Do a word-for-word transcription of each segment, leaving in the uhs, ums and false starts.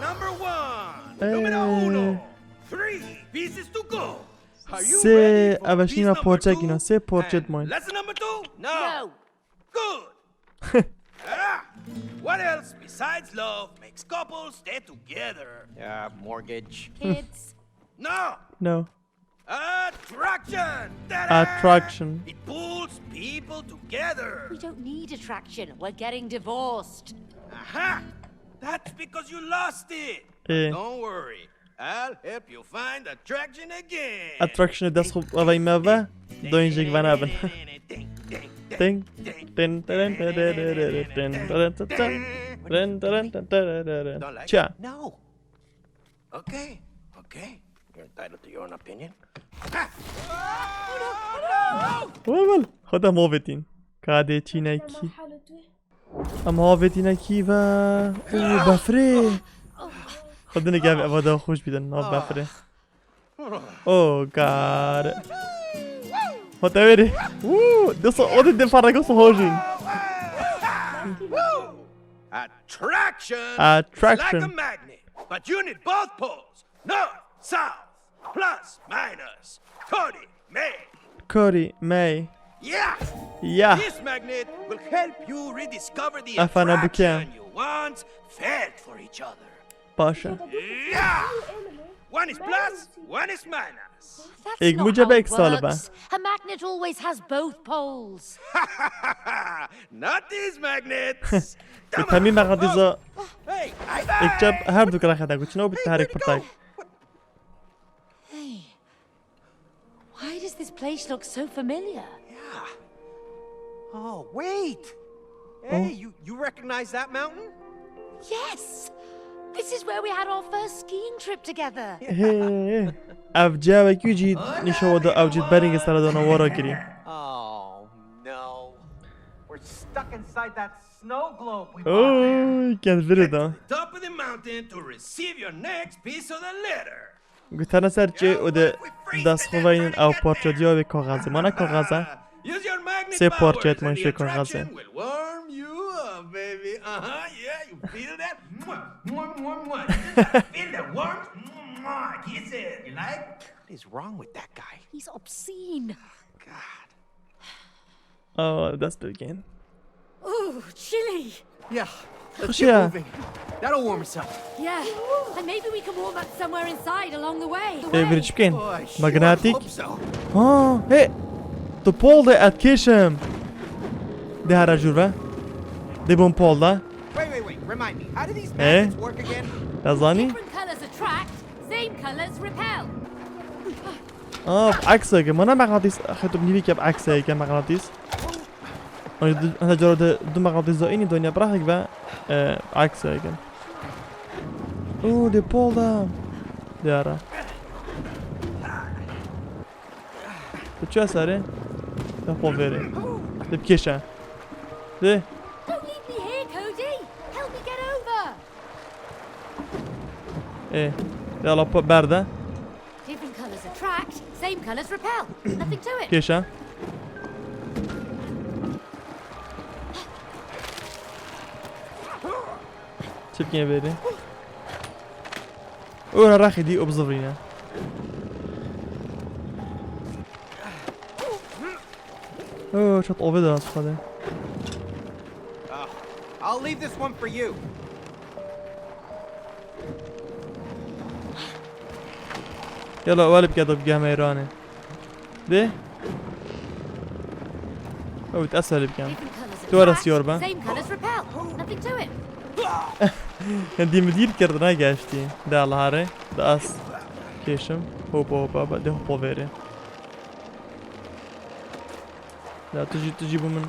Number one. Numero uno. Three pieces to go. Are you ready for piece number two? Sê, ev şîna porçek îna, sê porçet moy. Lesson number two? No. Good. Ah, what else besides love makes couples stay together? Yeah, mortgage. Kids. No. No. Attraction! Ta-da! Attraction. It pulls people together. We don't need attraction. We're getting divorced. Aha! That's because you lost it. Eh. Don't worry. I'll help you find attraction again. Attraction-ê dest xwe vevey me ve, doyinjek venabin. Ting, ting, tin, tin, tin, tin, tin, tin, tin, tin, tin, tin, tin, tin, tin, tin, tin. Don't like it? Çi? No. Okay, okay. You're entitled to your own opinion. Wê wêl, xwe de movêtîn. Kadê çînekî. Em havêtîne kî ve. Û befrê. Xwedinê gel eva da xweş bîdin nav befrê. Oh god. Xwe te wêrê. Û, disa o de de farek olsun hojîn. Attraction. Attraction. It's like a magnet, but you need both poles. North, south, plus, minus. Cody, May. Cody, May. Yeah. Yeah. This magnet will help you rediscover the attraction you once felt for each other. Baş e. Yeah. One is plus, one is minus. That's not how it works. A magnet always has both poles. Not these magnets. Bi temî mexnatîsa êkçe her du kira xeta ku çin û bi tarek pirtak. Hey, why does this place look so familiar? Yeah. Oh, wait. Hey, you, you recognize that mountain? Yes! This is where we had our first skiing trip together. Hê, hê. Ev ciya wekî jî nîşo da ew jî berî sera da newara kirî. Oh, no. We're stuck inside that snow globe we bought there. Oy, kend viri da. Top of the mountain to receive your next piece of the letter. Gotine ser çê û di dest xwe veynin ew parça diya wê kaxezê. Mana kaxeze? Sê parçe etman şê kaxezê. What is wrong with that guy? He's obscene. God. Oh, dest pê bikin. Ooh, chilly. Yeah. Let's get moving. That'll warm us up. Yeah. And maybe we can warm up somewhere inside along the way. Ê, vir çi bikin? Magnetik. Ha, hey. Tu pol de, ez kêşim. De hera jûr ve. De bûn pol de. Wait, wait, wait. Remind me. How do these magnets work again? Yazani? Different colors attract, same colors repel. Ah, eksê ke. Mana mexnatîs. Axê tu bi nîvî ke eksê ke mexnatîs. Hene cara de du mexnatîs da înî donya biraxek ve, e, eksê ke. Oo, de pol da. Diyara. Tu çi serê? Te pol verê. De bikêşe. De. Don't leave me here, Cody. Help me get over. E, de ala berde. Different colors attract, same colors repel. Nothing to it. Kêşe. Çi bikên verê? Ora raxî dî û bizivrîne. Oo, çat ove da xwedê. Ah, I'll leave this one for you. Yala, welê bike da bigeh meyranê. De? Ew, ez welê bikem. Tu were siyar be. Same colors repel. Nothing to it. Dî min dîr kir, negeştî. De Allahare. De ez kêşim. Hopa hopa, de hopa verê. Ya tu jî, tu jî bû min.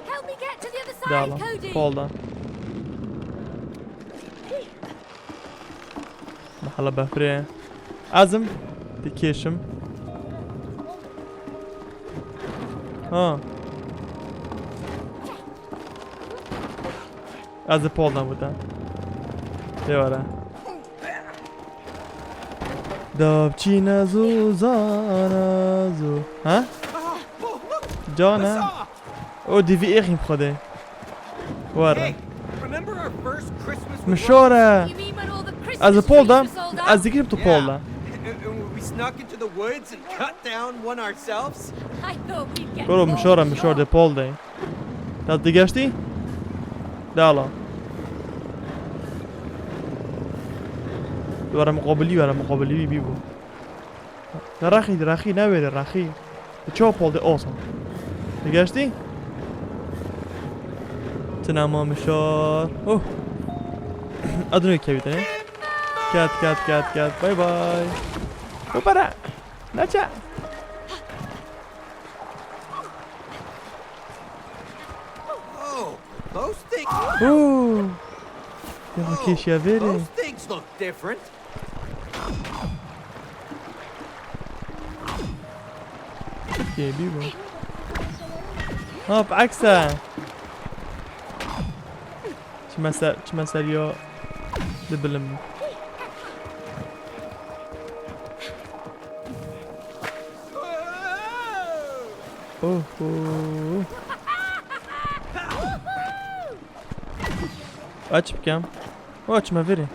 Help me get to the other side, Cody. Pol da. Mehala befrê. Ez im. Dikêşim. Ha. Ez ê pol da bûte. Lê were. Dabçîne zû zana zû. Ha? Cane. O dîvî êxîm xwedê. Were. Remember our first Christmas with Mişore. You mean when all the Christmas Ez ê pol trees da. were sold out? Ez digirim tu pol da. Yeah. And, and we snuck into the woods and cut down one ourselves. I thought we'd get Koro lost mişore mişor de pol de. Ya digeştî? De ala. Were muqabiliyî, were muqabiliyî bî bû. Ne rexî, rexî, ne wêrê rexî. Bi çawa pol de osa. Digeştî? Tinema mişar. Oh. Adını kevitene. Kat, kat, kat, kat. Bye bye. Hopara. Naça. Oh, those things. Oh. Ya keşiya vêrê. Those things look different. Çi bî bu? Hop, ekse. Çime ser, çime ser yo. Dibilim. Oho. Aç bikem. Aç me veri.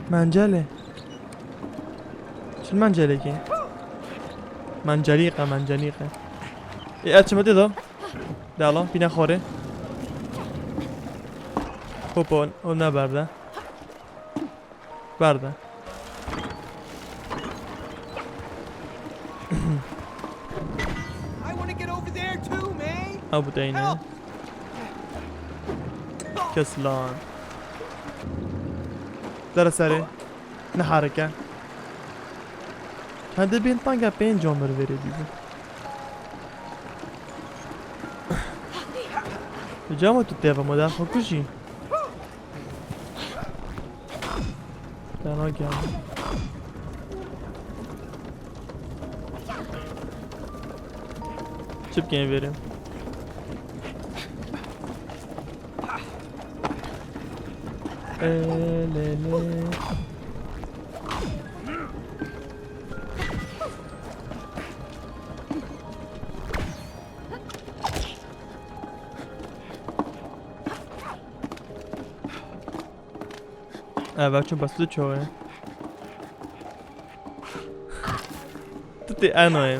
Mencele. Çil mencelekî? Mencelîqe, mencelîqe. E, aç me de do. De ala, bîne xorê. Hopo, o ne berde. Berde. I wanna get over there too, man. Ew bi deyne. Help! Keslan. Dere serê. Neharike. Hadi bin tanga pênc omir verê dî. Cama tu teva moda xwe kujî. Fena geldi. Çi bikeyim verin? Elele. Eve çû bes tu çawa ye? Tu tê eno ye.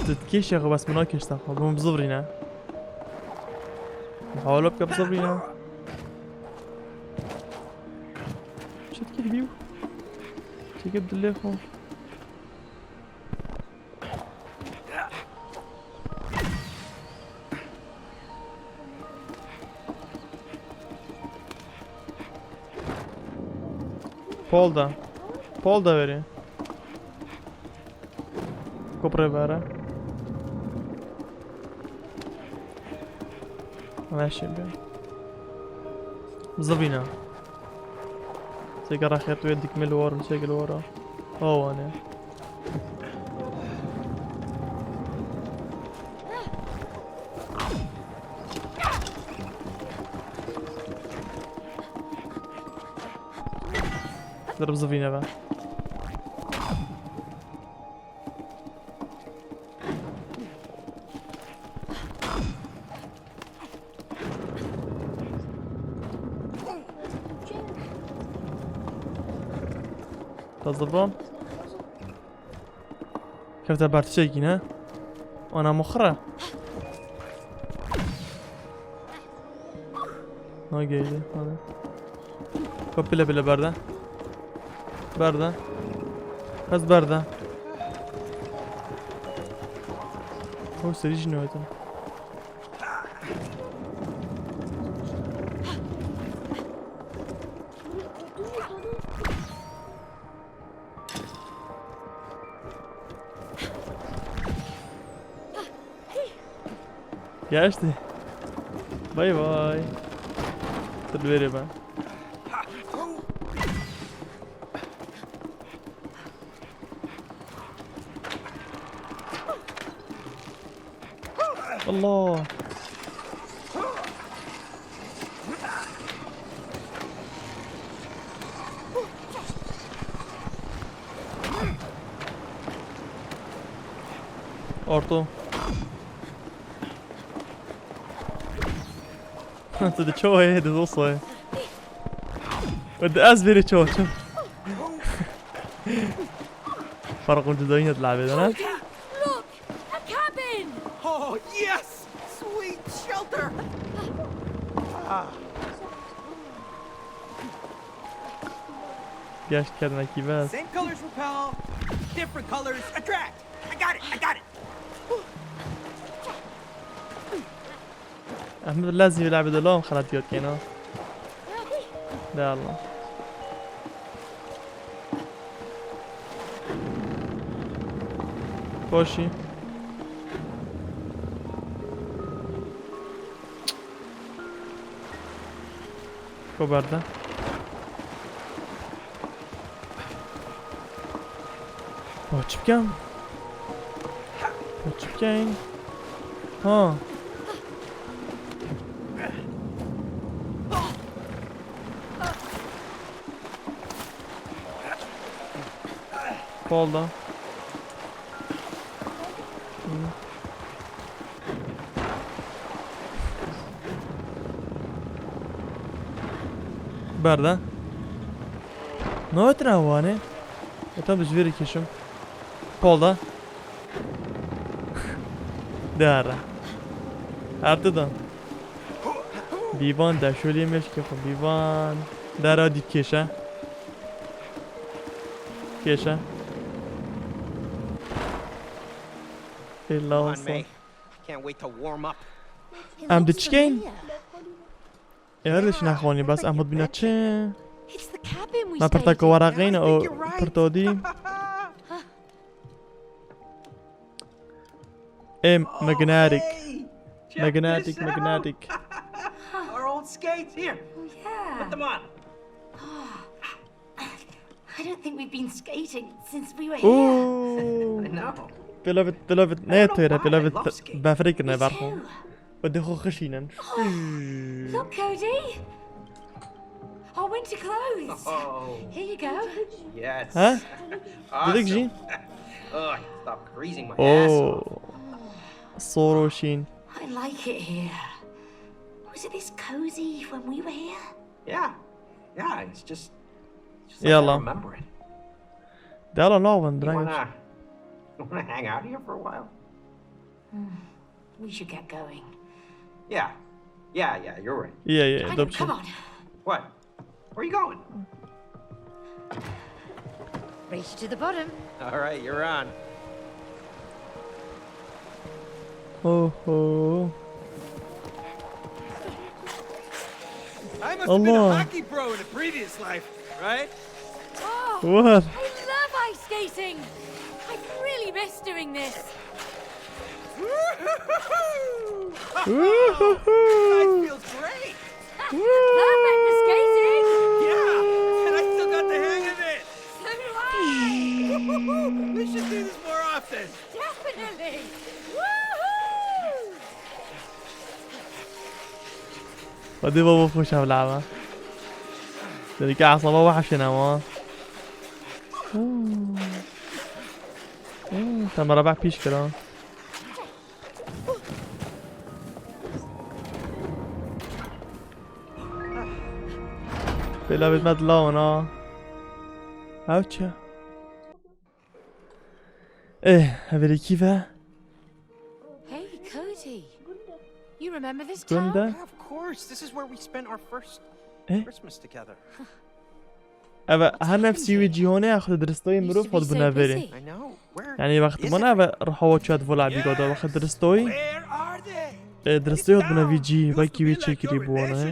Tu dikêşe xwe bes min nakêşta xwe. Bim bizivrîne. Muhawele bike bizivrîne. Çi dikê bî? Çêke dilê xwe. Pol da. Pol da verê. Koprê vere. Weşê be. Zivîna. Sêke rexet wê dikme li war, sêke li war. Awane. Dur bizivîne be. Tazıbam. Kevte ber tiştekî ne? Ana muxire. Nageydi, hadi. Bak bile bile berde. Berde. Kaz berde. O serî jî newêtin. Geçti. Bay bay. Dur vereyim ben. Allah. Orto. Tu di çawa yê, di dosa yê. Di ez vêrê çawa çim. Farq û cudayî ne di levê de, ne? Look! A cabin! Oh, yes! Sweet shelter! Ah. Geşt kedine kî bes. Same colors repel, different colors attract. I got it, I got it. Ehmed lezî vila bi dolam xelat yot kena. De Allah. Boşî. Ko berde. Wa çi bikem? Wa çi bikeyn? Ha. Kolda. Hı. Berde. Ne ötüne vane? E, tabi ji vê re keşim. Kolda. Dera. Artı da. Bîvan de şolî meşkê xwe bîvan. Dera dî keşe. Keşe. Ella olsa. Can't wait to warm up. Em diçikeyn? Ê, her diş nexwanî, bas em hut bîna çi? It's the cabin we stayed in. Me pirtaka weraqîn û pirtodî. Ê, magnetic. Magnetic, magnetic. Our old skates here. Oh, yeah. Put them on. I don't think we've been skating since we were here. Ooh. I know. Beloved, beloved, ne têre, beloved, befrê kirine ber xwe. Û dê xwe xişînin. Oh, look, Cody. Our winter clothes. Oh. Here you go. Yes. Ha? Awesome. Dedik jî? Oh, stop freezing my ass off. Oo. Soroşîn. I like it here. Was it this cozy when we were here? Yeah. Yeah, it's just, it's just like I remember it. Yalla. Dela navin, direkt. You wanna, you wanna hang out here for a while? Hmm. We should get going. Yeah. Yeah, yeah, you're right. Yeah, yeah, I know, come on. What? Where are you going? Race to the bottom. All right, you're on. Ho, ho. I must have been a hockey pro in a previous life, right? Oh, what? I love ice skating. I've really missed doing this. Woo-hoo-hoo! Woo-hoo-hoo! Life feels great. Perfect for skating. Yeah, and I still got the hang of it. So do I. We should do this more often. Definitely. Woohoo! Xwedê baba xweş ev lava. Derî ke esaba wahşin ama. Huu. Huu, te merhaba pîş kira. Bêla bêt me dilawin ha. Ew çi? Eh, heverê kî ve? Hey, Cody. You remember this town? Gunda? Of course, this is where we spent our first Christmas together. Ev her nefsî wî cîhanê ya xwe diristayê mirov xwe dibûne verê. I know. Where is it? Yani wextî mana ev rehawa çiya divola bîgada wextî diristayê. Where are they? E, diristayê xwe dibûne vî cî, belkî wî çêkirî bû wana, he?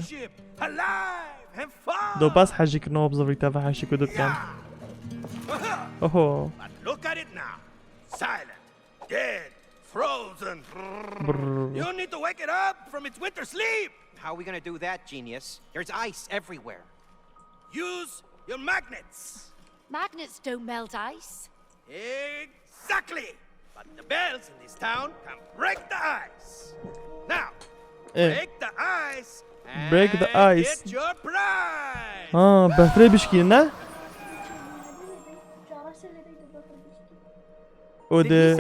Alive and far. Do bas hejî kirina bizavî te ve hejî ku dibken. Oho. But look at it now. Silent. Dead. Frozen. Brrr. You need to wake it up from its winter sleep. How are we gonna do that, genius? There's ice everywhere. Use your magnets. Magnets don't melt ice. Exactly. But the bells in this town can break the ice. Now, eh, break the ice and get your prize. Ha, befrê bişkî ne? Û di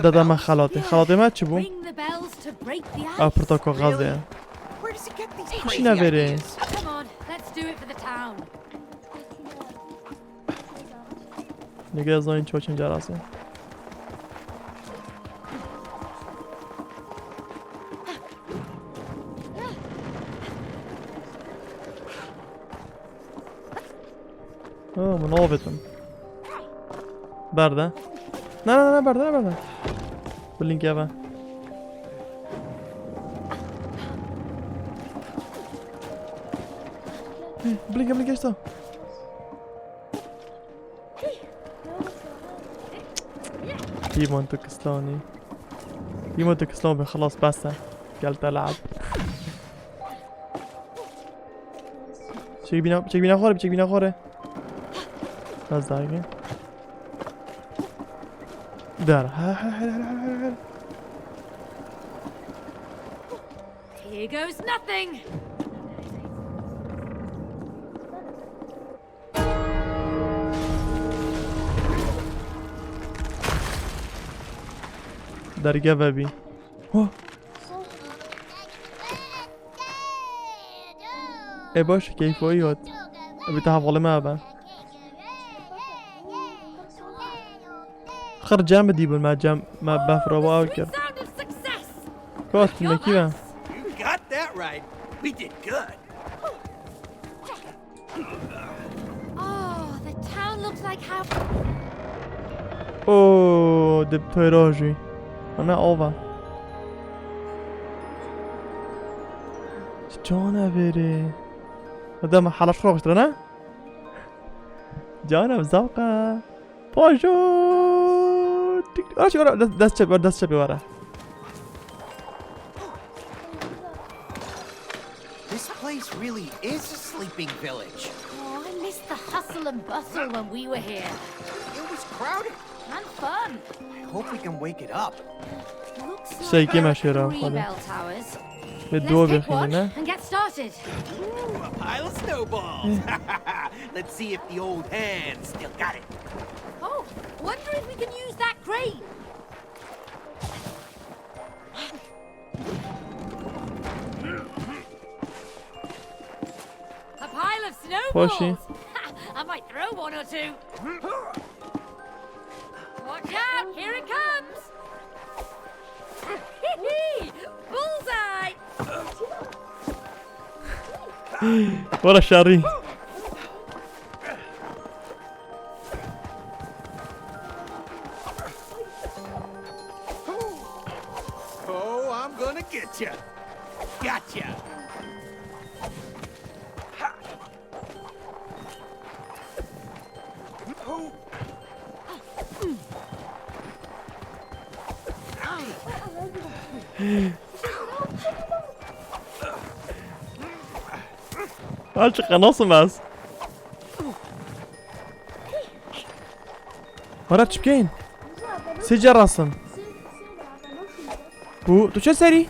dede me xelatê. Xelatê me çi bû? Ew pirtoka gazê ye. Where does it get Çi navêrê? Come on, let's do it for the town. Nigga, ez zanî ço çin carasê. Ha, min avêtin. Berde. Ne, ne, ne, berde, ne, berde. Blink eve. Blink, blink, geçti. Îman tu kislanî. Îman tu kislan be, xelas, bes e. Gel te lab. Çek bîna, çek bîna xore, çek bîna xore. Az daha iyi. Der. Ha, ha, ha, ha, ha, ha. Here goes nothing. Derge vebî. Ho. Ê baş, keyfoyî hat. Ê bi te hevalê me be. Xir cem bidî bûn me cem me befra wa ew kir. Sound of success. Kot me kî be? You got that right. We did good. Oh, the town looks like how. Oh, di toyra jî. Ana ava. Cana verê. Dema halaş xwe xuştira ne? Cana zavqa. Pajo. Tik. Aç ora dest, dest çep, dest çep wara. This place really is a sleeping village. Oh, I miss the hustle and bustle when we were here. It was crowded. And fun. I hope we can wake it up. Looks like there are three bell towers. Let's pick one and get started. Ooh, a pile of snowballs. Let's see if the old hands still got it. Oh, wonder if we can use that crane. A pile of snowballs. I might throw one or two. Watch out, here it comes. Bullseye. What a shari. Oh, I'm gonna get you. Gotcha. Aç kanasın az. Hara çipkeyin. Sê carasın. Bu tu çe serî?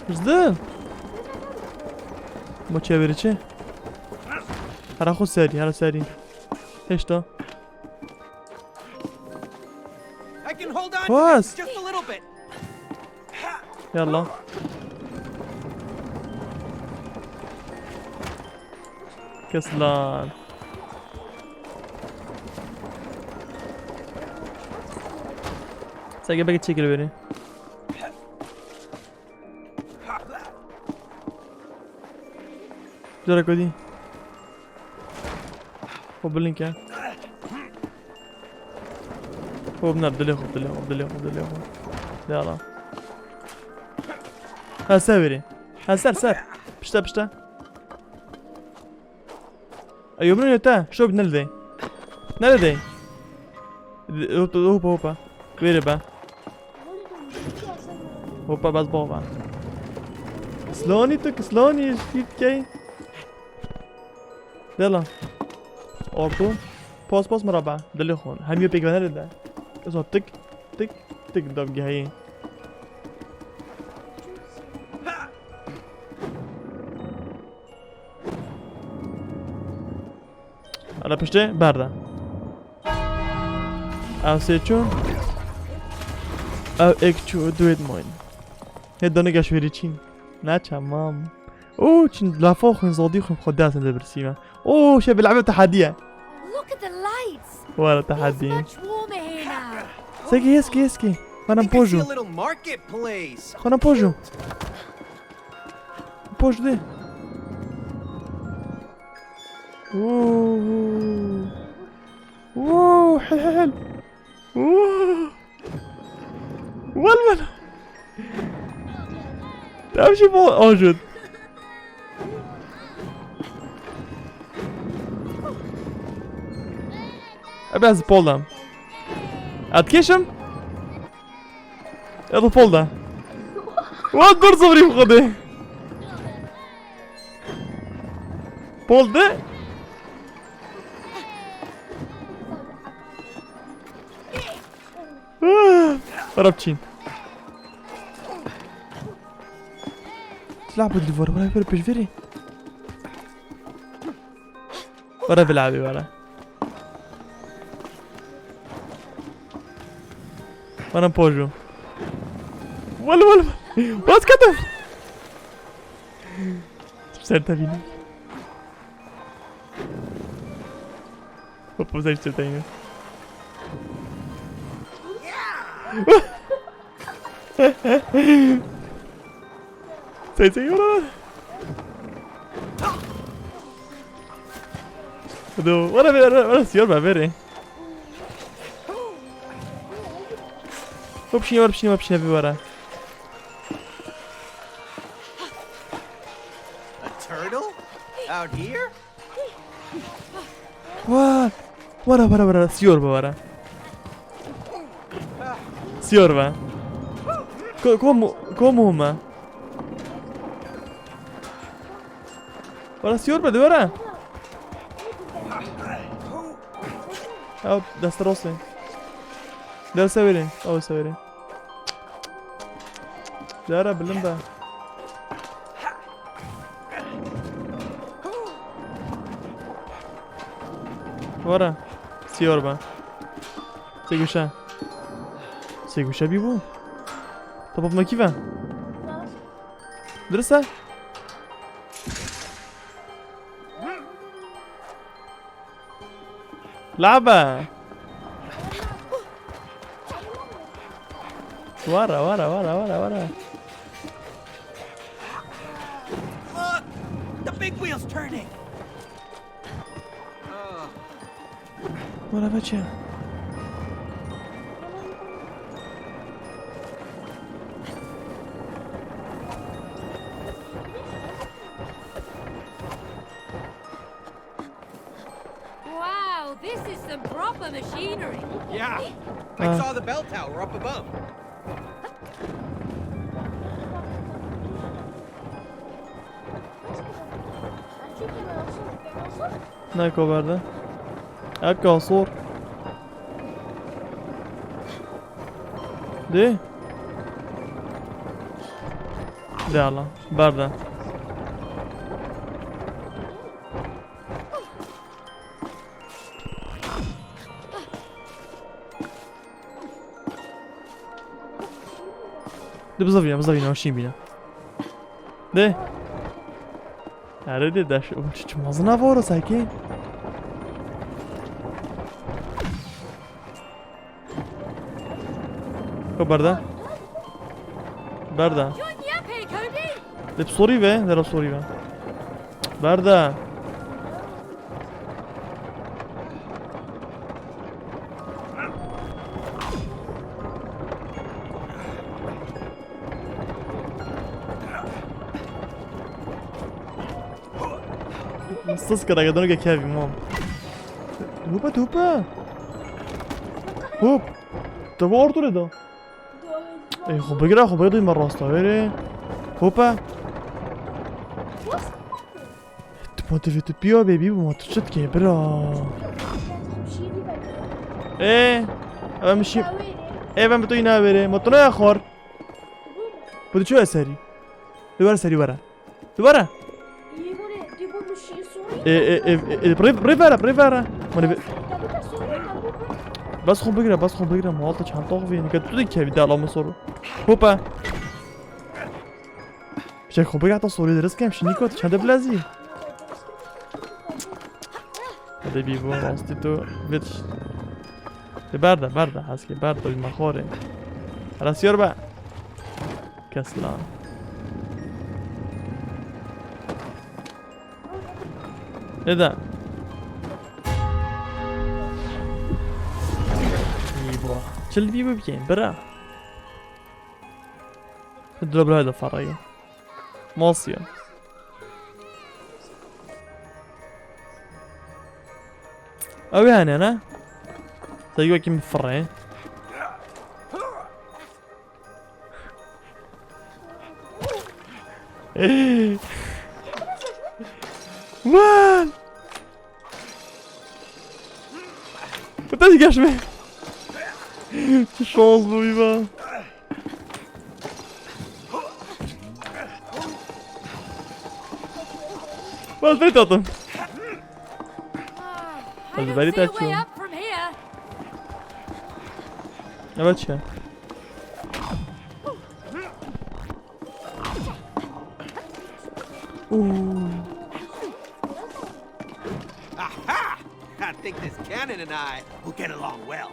Hızlı. Bu çevirici. Hara xo serî, hara serî. Heşta. I can hold on to this just a little bit. Yalla. Kes lan. Sen gel belki çekil beni. Dur, Cody. Xwe bilind ke. Xwe biner, dilê xwe, dilê xwe, dilê xwe, dilê xwe. De ala. Ha, ser verê. Ha, ser, ser. Pişte, pişte. Ay, ömrün öte. Şöyle bir nerede? Nerede? Hopa, hopa, hopa. Verê be. Hopa, bas baba. Slonî tu, slonî, shit key. Dela. Ortu. Pos, pos, miraba. Dilê xwe. Hem yo pêk venere de. Eso tik, tik, tik, dam geheyê. Ala piştê berda. Ew sê çûn. Ew êk çû, duyê dimayîn. Hê doniga ji wêrî çîn. Ne çemam. Oo, çin lafa xwin, zadî xwin, xwe dest de birsî me. Oo, şe bilebe tehadî ye. Look at the lights. Wara It's tehadî. Much warmer here now. Seki, yeski, yeski. Xanam poju. Xanam poju. Poju de. Oo. Oo, hel, hel, hel. Oo. Wal, wal. Tam jî bo ajot. Ebe ez pol dam. Ez dikêşim. Ez pol da. Wat bir zor im xwedê. Pol de. Wara biçîn. Silah bidî, wara, wara, wara, pêşverê. Wara bilabî, wara. Wara pojo. Wal, wal, wal. Waz katam. Ser te bîne. Hop, hop, sen işte teyine. Sen, sen, yola. Hadi, wara, wara, wara, siyor ben, verin. Hop, şine var, şine var, şine bir var ha. A turtle? Out here? Wa, wara, wara, wara, siyor be wara. Siyor be. Ko, ko mu, ko mu me? Wara siyor be, de wara. Ew dest rastê. Dere severê. Ew severê. Dere bilind e. Wara. Siyor be. Sê guşe. Sê guşe bî bû. Top of my kive. Dirist e? Laba. Wara, wara, wara, wara, wara. Look! The big wheel's turning! Wara veçe. Wow, this is some proper machinery. Yeah, I Ah. saw the bell tower up above. Ne kovardı? Ek asor. De. De Allah. Berda. De bizavîna, bizavîna, şîn bîna. De. Erê de daş, oğlum, çi, çi mazina var o sanki? Ko berda. Berda. De sorî ve, dera sorî ve. Berda. Sus kira, gadano ke kevî mam. Hupa, hupa. Hup. Te bu ortu da. Ey, xwe bigire, xwe bigire, me rasta verê. Hopa. Tu ma tu tu piya bebî bu ma tu çi dikê bira? Ê, ev min şî-, ê, ben bi tu îna verê. Ma tu ne xor. Bu tu çi eserî? Li wer serî were. Li were. Ê, ê, ê, ê, ê, rê, rê vere, rê vere. Mane be-, bes xwe bigire, bes xwe bigire. Malta çend tax vê. Nika tu dikevî dela min soru. Hopa. Piçek xwe bigire, heta sorî de risk em şinî kot. Çende bilezî. Hadi bir bu rastî tu. Bir. Te berde, berde. Heskê berde, bir maxorê. Rasiyor be. Kes lan. Neden? İyi bu. Çil bir bu bir bira. Dur bira da farayı. Masya. Ew yani ne? Sen yok kim fırı? Lan! Bu da geçme. Şu şans bu bir bak. Bak, ben tuttum. I Hadi don't beni see a way açıyorum. Up from here. Evet ya. Oo. Aha! I think this cannon and I will get along well.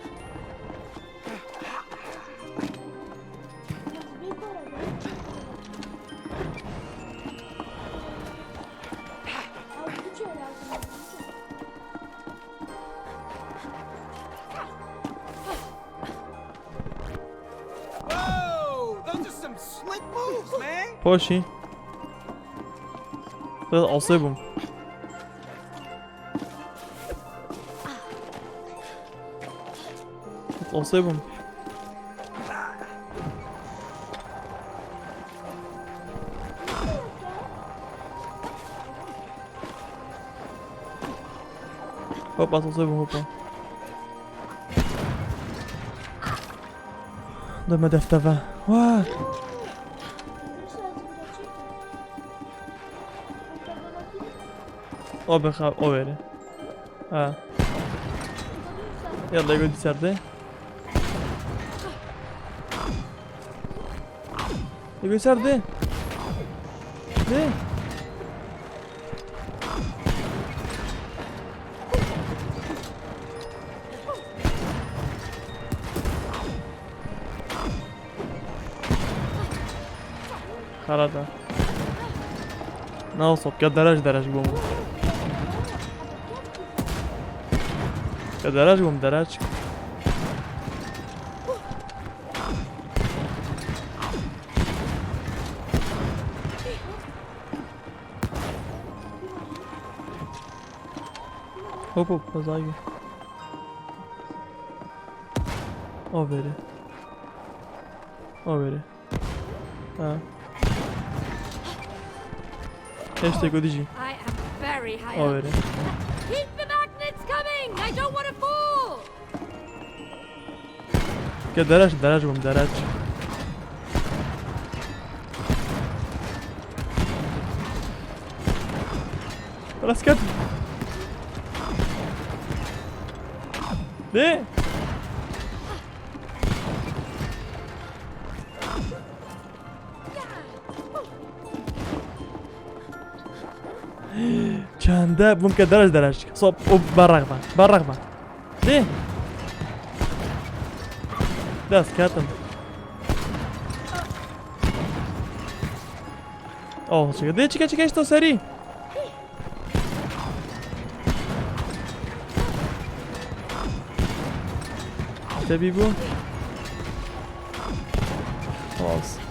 Whoa, those are some slick moves, man. Poşî. Biraz asê bûm. Biraz asê bûm. Hop, asê bûm, hop. Deme defteve. Wah! O be xa-, o veri. Ha. Yalla, ego dîserde. Ego dîserde. De. Xerata. Ne olsa, ya derec derec bu mu? Ya derec bu mu, derec? Hop hop, fazla gir. Aferin. Aferin. Ha. Hashtag O D G. I am very high up. Aferin. Keep the magnets coming! I don't want to fall! Ke derec, derec bûm, derec. Rast ket. De. Çende bûm ke derec derec. Sop, o berrek ben. Berrek ben. De. Dest ketim. Oh, çike. De çike çike işte o seri. Tabii bu. Olsun.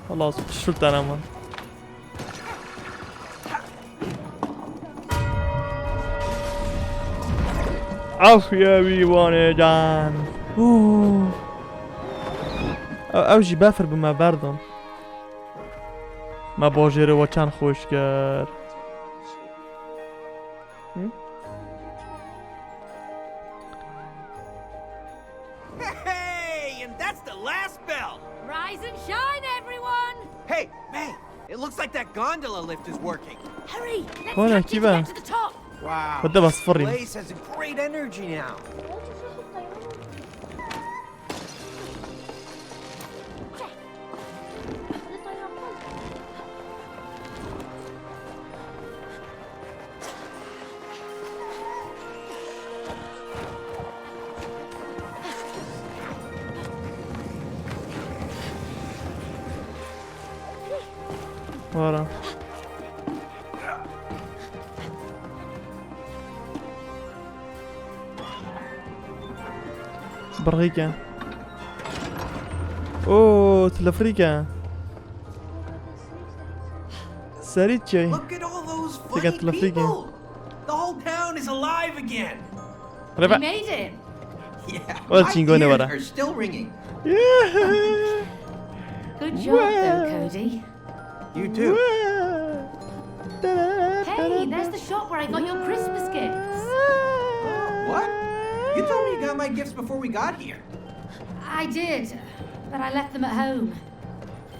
Xelas, şul tane min. Afiye wî wanê can. Hû. Ew, ew jî befir bi me berdan. Me bajêrê we çend xweş kir. Hı? Hey, and that's the last bell. Rise and shine, everyone. Hey, May, it looks like That gondola lift is working. Hurry! Let's Voilà, catch qui it to va. get to the top! Wow. What the bus for him? Place has a great energy now. Voilà. Birxîke. Oo, telefrîke. Serî çey. Look at all those They got funny Lafika. People. The whole town is alive again. We Reba. Made it! Yeah. Well, My Chingo ne ears vara. Are still ringing. Good job, though, Wow. Cody. You too. Hey, there's the shop where I got your Christmas gifts. What? You told me you got my gifts before we got here. I did, but I left them at home.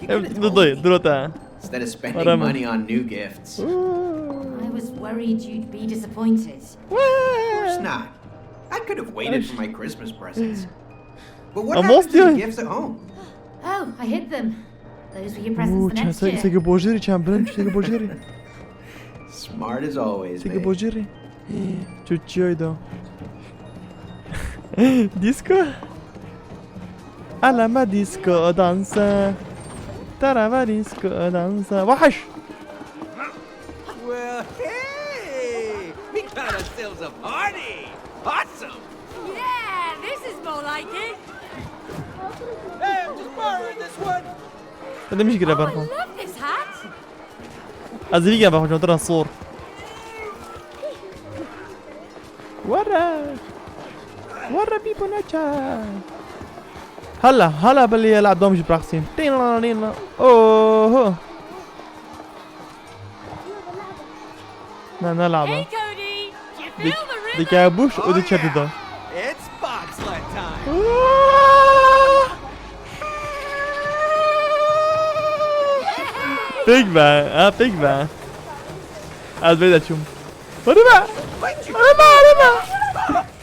You could have Dur told dur me dur ota. Instead of spending Arama. Money on new gifts. I was worried you'd be disappointed. Of course not. I could have waited for my Christmas presents. But what I'm happened to the lost, yeah. Gifts at home? Oh, I hid them. Those were your presents Ooh, for çend next se year. se bojeri çend birin se bojeri. Smart as always, Se babe. bojeri. Çuçiyayda. Disco. Alama disco dansa. Tarava disco dansa. Wahaş. Well, hey! We got ourselves a party! Awesome! Yeah, this is more like it. Hey, I'm just borrowing this one! Hadi miş gire Oh, I barxo. Love this hat. Ez vî gem barxo, tira sor. Wara. Wara bî bonaça. Hala, hala belê ya lab dom ji praxsîn. Tîn la nîn la. Oho. Na, na laba. Hey, Cody. Do you feel the rhythm? Dike buş û diçe dida. It's bobsled time! Pek be, ha pek be. Ez böyle çum. Hadi be. Hadi be, hadi be.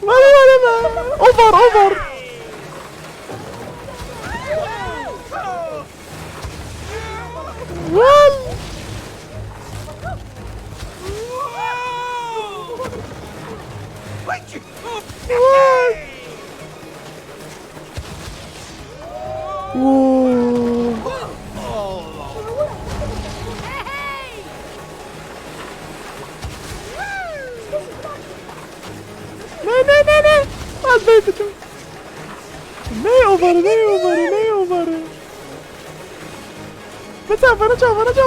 Hadi be, hadi be. Over, over. Lan. Lan. Woo. Ne, ne, ne, ne? Al ben tuttum. Ne ovarı, ne ovarı, ne ovarı? Bıçağı, bıçağı, bıçağı.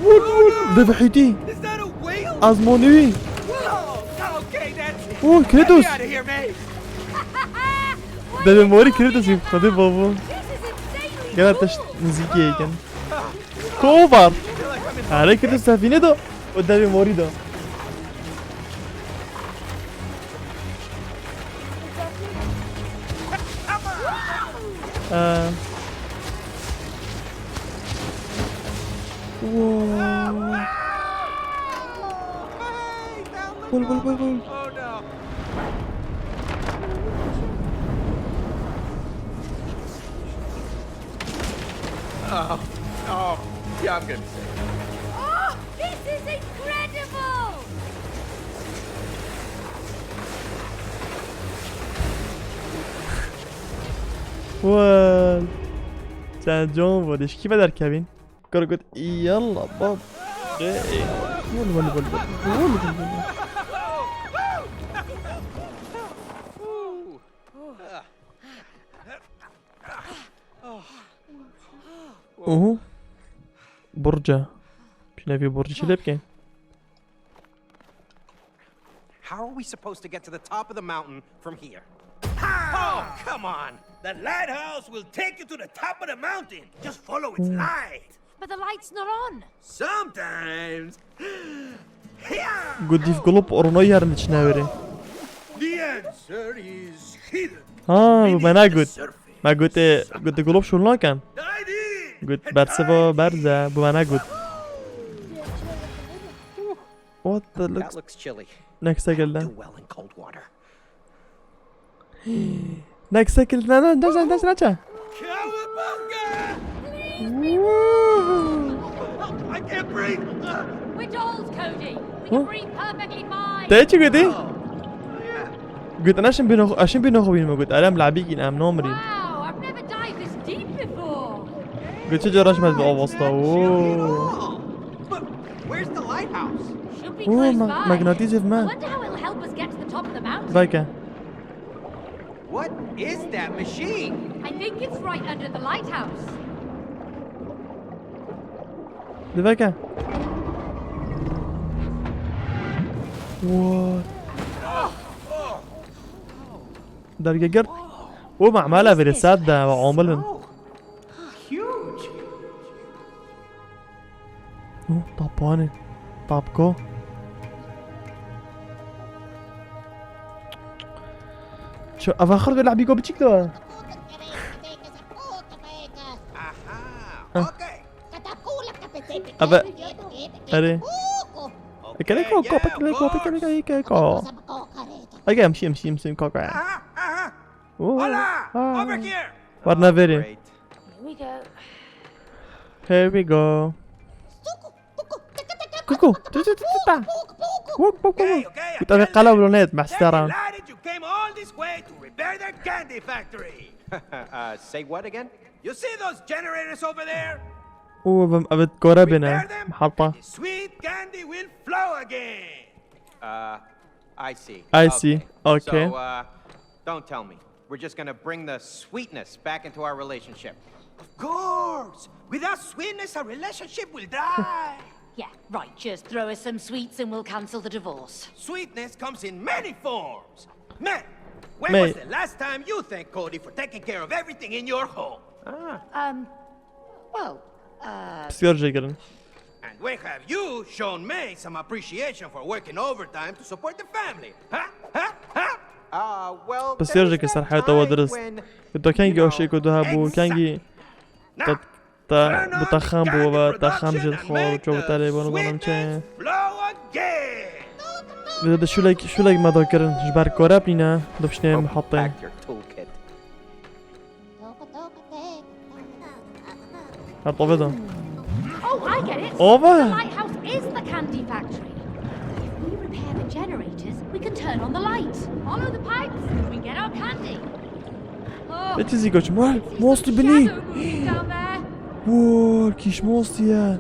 Vur, vur. Debihiti. Is that a whale? Azmonui. Whoa! Okay, that's it. Oh, Get me Kratos. Out of here, man! Deve mori Kratos yim. Hadi baba. This is insanely Gel cool. ateş müzik yiyken. Kovar. Hareket sefine do. O devi mori do. Ee. Wow. Bul, bul, bul, bul. Oh no! Oh, oh, yeah, I'm gonna say. Oh, this is incredible! Wal. Sen John Wall, eşki beder Kevin. Kar got, yalla bab. Hey. Wal, wal, wal, wal. Wal, wal, wal, wal. Oho. Burca. Şuna bir burcu şey yapayım. How are we supposed to get to the top of the mountain from here? Oh, come on! The lighthouse will take you to the top of the mountain. Just follow its light. But the light's not on. Sometimes. Yeah! Gudif gulop orno yarın içine veri. The answer is hidden. Ha, bu bana Beneath the gut. surface. Ma gute, gute gulop şulnakan. Dive in! Gut, bersivo berze, bu bana gut. What the looks... That looks chilly. Next second. Do well in cold water. Next second, no, no, no, no, no, no. Cowabunga! Woo! I can't breathe! We're dolls, Cody. We can breathe perfectly fine. Te çi gotî? Oh, yeah. Got, ana şim bîno, şim bîno xwe bînime got. Erem labî kîn em nomrîn. Wow, I've never dived this deep before. Got çi caraş me bi avasta. Woo. But where's the lighthouse? Should be close by. Woo, ma-, magnatîs ev me. I wonder how it'll help us get to the top of the mountain. Veke. What is that machine? I think it's right under the lighthouse. Diveke. What? Dergegert. O ma'mala veri sad da ve omulun. Huge. Oh, tapane. Tapko. Şu, ava xird ve labîko biçik de. Aha, okay. Ava, erê. Ekele ko, ko, pekele ko, pekele ko, ekele ko. Ege, em şim, şim, şim, ko, ko. Aha, aha. Oh. Hola, over here. Warna veri. Great. Here we go. Here we go. Kuku. Tu, tu, tu, tu, ta. Wuk, wuk, wuk, wuk. Okay, okay, I tell you, I'm delighted you came all this way to repair the candy factory. Uh, say what again? You see those generators over there? Oo, ben, evet, kore beni. Repair them, and the sweet candy will flow again. Uh, I see. I see. Okay. So, uh, don't tell me. We're just gonna bring the sweetness back into our relationship. Of course! Without sweetness, our relationship will die! Yeah, right. Just throw us some sweets and we'll cancel the divorce. Sweetness comes in many forms. Mate, when was the last time you thanked Cody for taking care of everything in your home? Ah. Um, well, uh, Pisyar jêkirin. And when have you shown May some appreciation for working overtime to support the family? Huh? Huh? Huh? Uh, well, there was that time when... Pisyar jêkir ser heyata we dirist. Tu kengî aşê ku tu hebû, kengî te, te bi te xem bû ve te xem jê dixwar û ço bi te lê bano banim çi. Vê de şûlek, şûlek me da kirin ji ber kore bîne, dibiştê mihetê. Her tavê de. Oh, I get it. Ova. The lighthouse is the candy factory. If we repair the generators, we can turn on the light. Follow the pipes, and we get our candy. Oh, it's his shadow moving down there. Te çizî goç mal. Mostî binî. Wor, kîş mostî ye.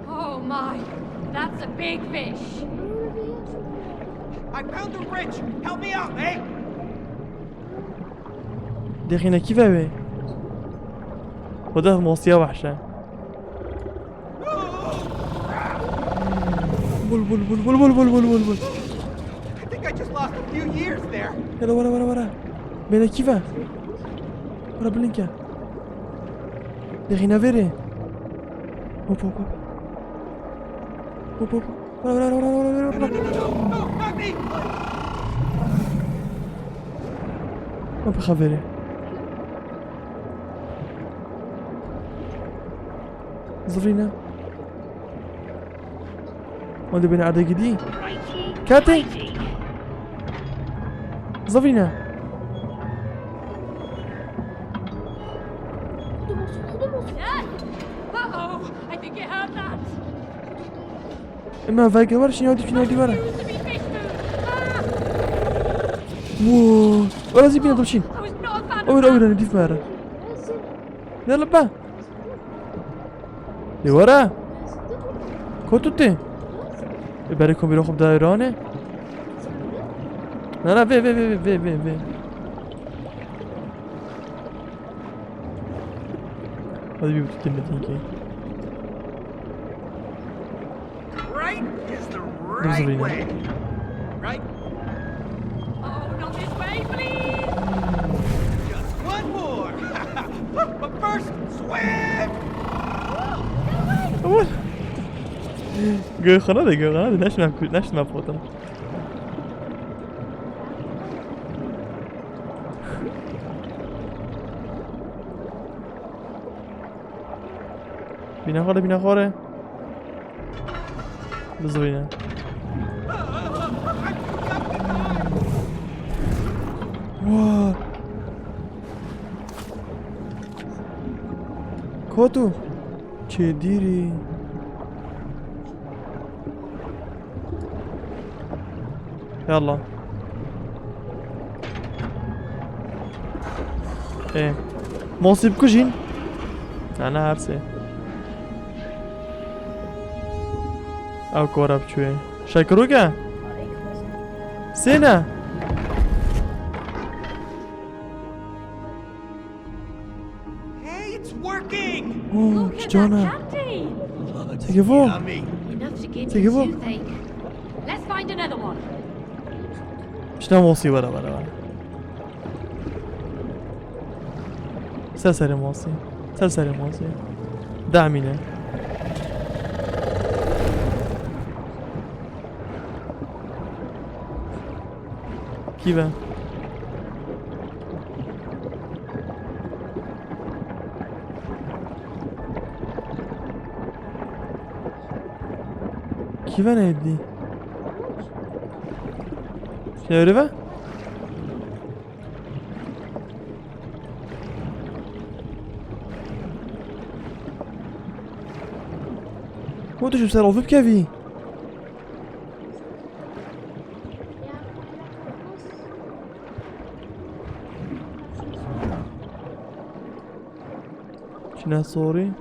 Oh my, that's a big fish. I found the wrench. Help me out, eh? Dexîne kî ve wê? Xwedê mosiya wehşe. Bul, bul, bul. I think I just lost a few years there. Yala, were, were, were. Bêne kî ve? Were, bilind ke. Dexîne vêrê. Hop, hop, hop. Hop, hop. Were, were, were. Hop, xeverê. Zirîne. Hadi beni arada gideyim. Kate. Zirîne. Uh-oh, I think it hurt that. Ema vege var, şina dişine di var. Woo. Ora zî bîne dişin. Ora, ora, ne dîf mera. Ne lebe? Ê were. Ko tu tê? Ê berê komîra xwe bidayê ranê. Na, na, vê, vê, vê. Hadi bir bütün de. Right is the right way. Right? Oh, not this way, please! Just one more! But first, swim! Aman. Göğsüne de, göğsüne de. Naşına, naşına fotoğraf. Bîne xwe re, bîne xwe re. Bizivîne. Wah. Kotu. Çêdîrî. Yallah. Ê. Mosî bikujîn. Na, na, her sê. Ew kora biçûyê. Şekirok e? Sê ne? Hey, it's working! Oh, Look at cana. That candy! Teke vo. Yummy. Enough to give Teke vo. You think. Let's find another one. Şuna mosî were, were, were. Ser serê mosî. Ser serê mosî. Demîne. Kî be? Kî ve neydi? Çevre ve? Ku tu ji ser ofî bikevî. Çine sorî.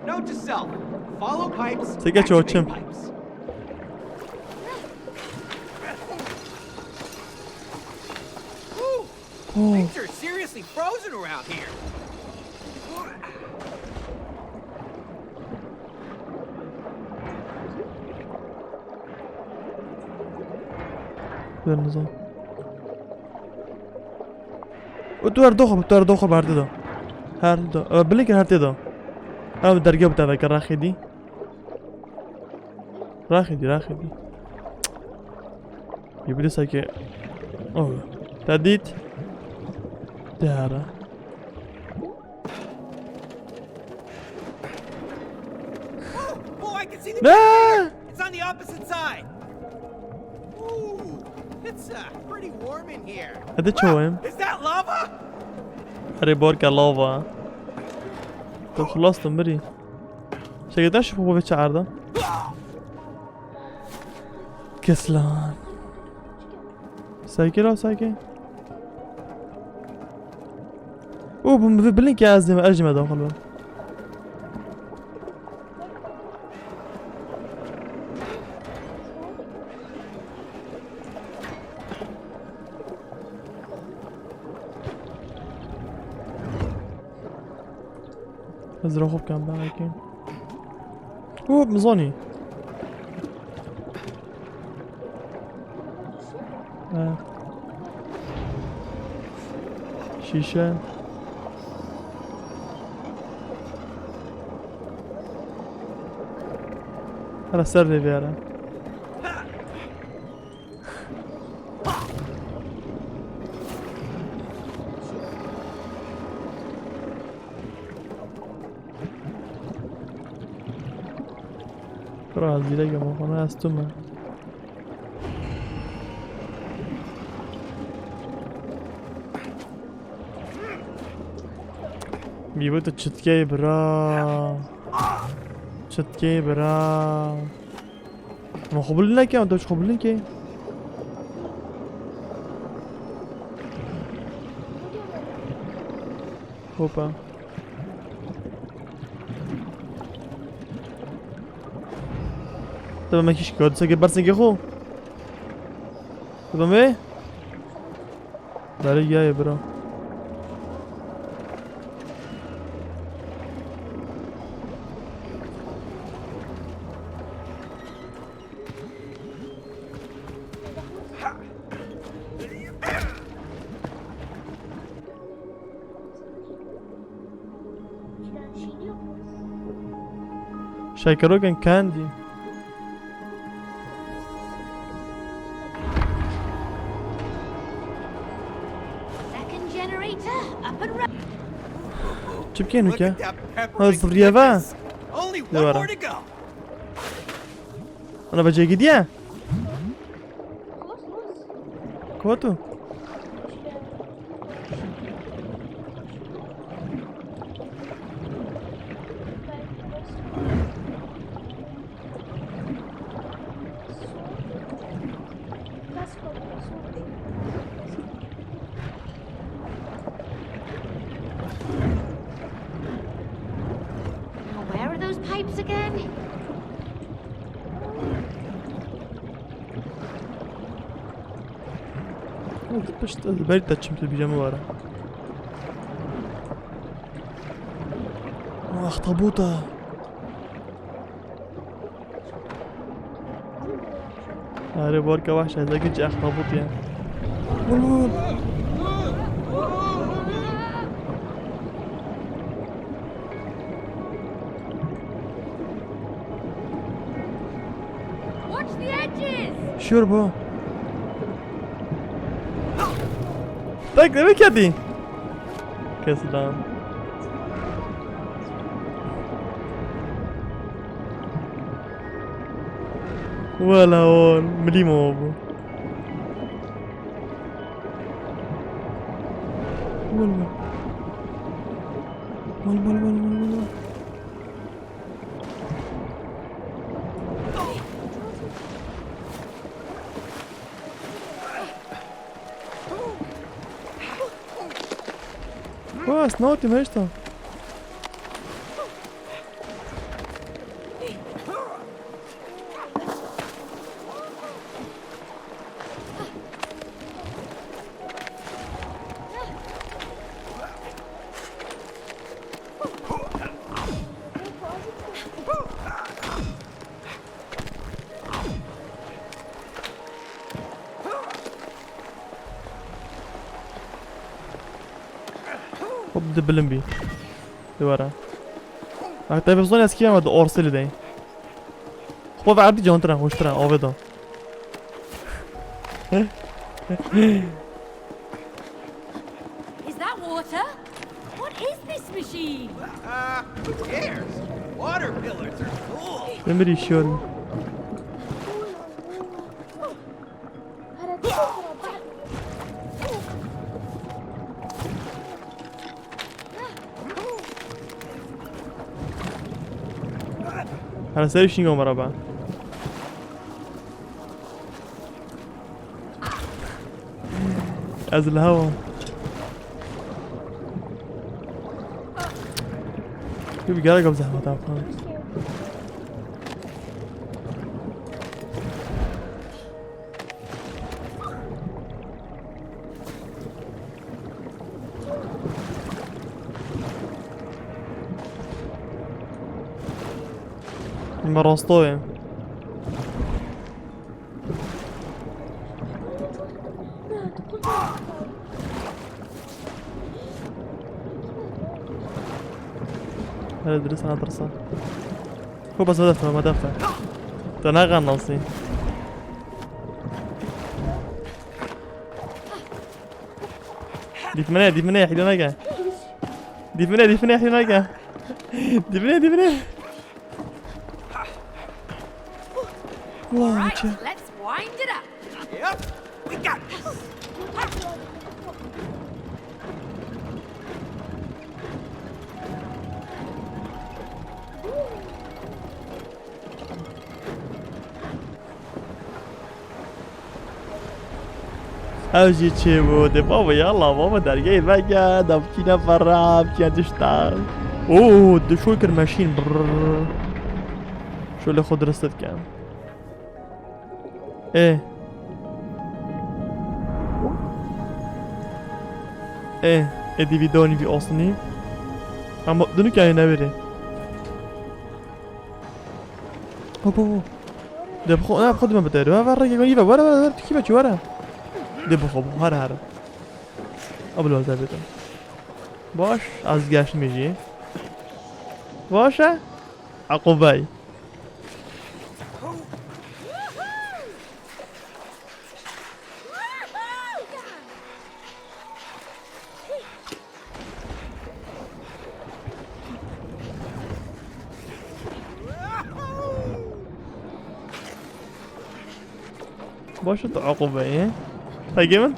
Note to self. Follow pipes. Seke çoçim. Activate pipes. Woo! Oh. Things are seriously frozen around here. Ver nizam. O tu her doxu, tu her doxu berde da. Her da. E, bilin ki her tê da. Ev derge bu teveke raxî dî. Raxî dî, raxî dî. Îblîsa ki. Oh. Te dît. Dihera. Oh, I can see the. Ne? It's on the opposite side. Ooh, it's, uh, pretty warm in here. Hadi çoğayım. Is that lava? Hadi borka lava. Tu xulastın biri. Şekilde şu popovi çağırdı. Keslan. Sakin ol, sakin. Oo, bu, bu bilin ki ez de, ez de daxil bim. Ez ra xwe bikem, belkî. Û, min zanî. Ha. Şîşe. Hele ser rê vêre. Kral zîrek ama bana astım ben. Bir bu da çıtkey bra. Çıtkey bra. Ma xwe bilind neke, em tu xwe bilind ke. Hopa. Tamam, me kişk gördü. Seke berseke xo. Tamam be. Dare giyaye bira. Şekerokên kendi. Second generator Çi bikên weke? Ha, ziriyeve. Only one more to go. Ana bacê gidiye. Kotu. Now, where are those pipes again? Pişt, ez berî te çim tu bîre min were. Axtabûta. Erê, barka wehşe, ez ê gî axtabût ye. Wul, wul, wul. Watch the edges! Şûr bû. Tek demek kedî. Kes lan. Wela on, milî ma bû. Wal, wal. Wal, wal, wal, wal, wal, wal. Wa, ez newtîm heşta. Hop, di bilim bî. Di were. Bak, te bizon eskiye ama di orsili dey. Xwe ve erdî cantir e, hoştir e, avê da. Is that water? What is this machine? Uh, who cares? Water pillars are cool. Demir işiyorum. Her ser işin gomara ben. Ez li hewa. Tu bir gerek zahmet abi. Me rastoyê. Hele dirist nadirsa. Xwe bes vedefte, vedefte. Te neqan nasî. Dîf min e, dîf min e, hîle neke. Dîf min e, dîf min e, hîle neke. Dîf min e, dîf min e. Wow, çi? Let's wind it up. Yep, we got this. Ew jî çêbû, dê babo yala, babo dergehê veke, da bikîne ferra, bikîne tişta. Oo, di şol kir meşîn, brrr. Şolê xwe dirist dike. Ê. Ê, êdî vî donî vî aslî. Ama dinû kayê neverê. Hop, hop, hop. De bixwe, ne bixwe dime bide. Ver, ver, rengê gonî ver. Ver, ver, ver. Tu kî veçî, were. De bixwe, bixwe, here, here. Abla, zebete. Baş, ez geştime jî. Baş e? Aqubey. Baş tu eqûbeyê. Hege min.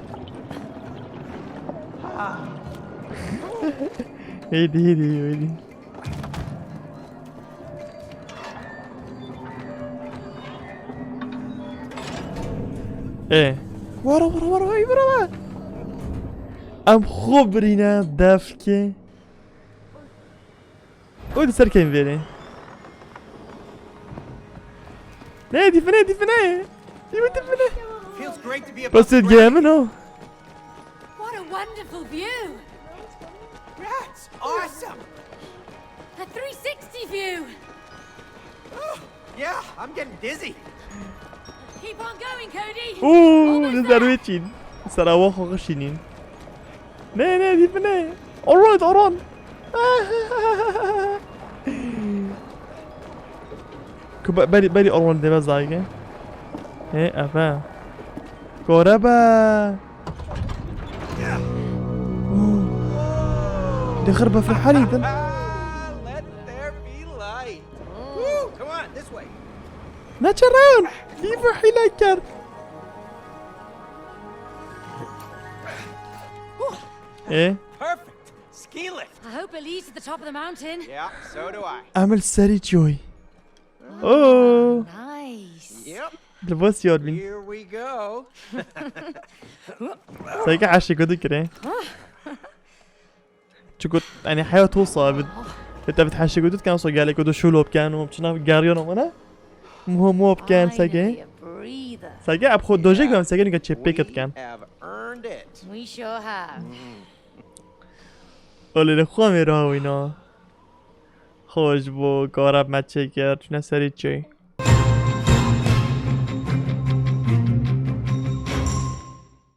Heydi, heydi, heydi. Ê. Wara, wara, wara, wara, wara. Em xwe birîne, defke. Û li ser kêm vêrê. Ne, dîfine, dîfine. Dîfine, dîfine. Feels great to be above Bas the edge ground. Min o. What a wonderful view! That's awesome! A three sixty view! Oh, yeah, I'm getting dizzy. Keep on going, Cody. Ooh, Almost this is there. Richie. Sarawa xwe xişînîn. Ne, ne, dîfine. Alright, Aron. Ku be-, berî, berî Aron deve zayge. He, efe. Korebe. Dixir befir herî din. Let there be light. Woo, come on, this way. Neçe ran. Dîfir hîle kerd. E? Perfect. Ski lift. I hope it leads to the top of the mountain. Yeah, so do I. Emil serî çiyoy. Oh. Nice. Yep. Li bo siyar bin. Here we go. Sanki her şey kötü kire. Çünkü yani hayat olsa abi. Te bi her şey kötü kan so gelek o da şulu opken o çına gariyon amana. Muho muho opken sage. Sage ab xo dojek ben sage nika çepek etken. We have earned it. We sure have. Olê li xwe mê ra wîna. Xoj bo garab me çêkir, çune serî çê.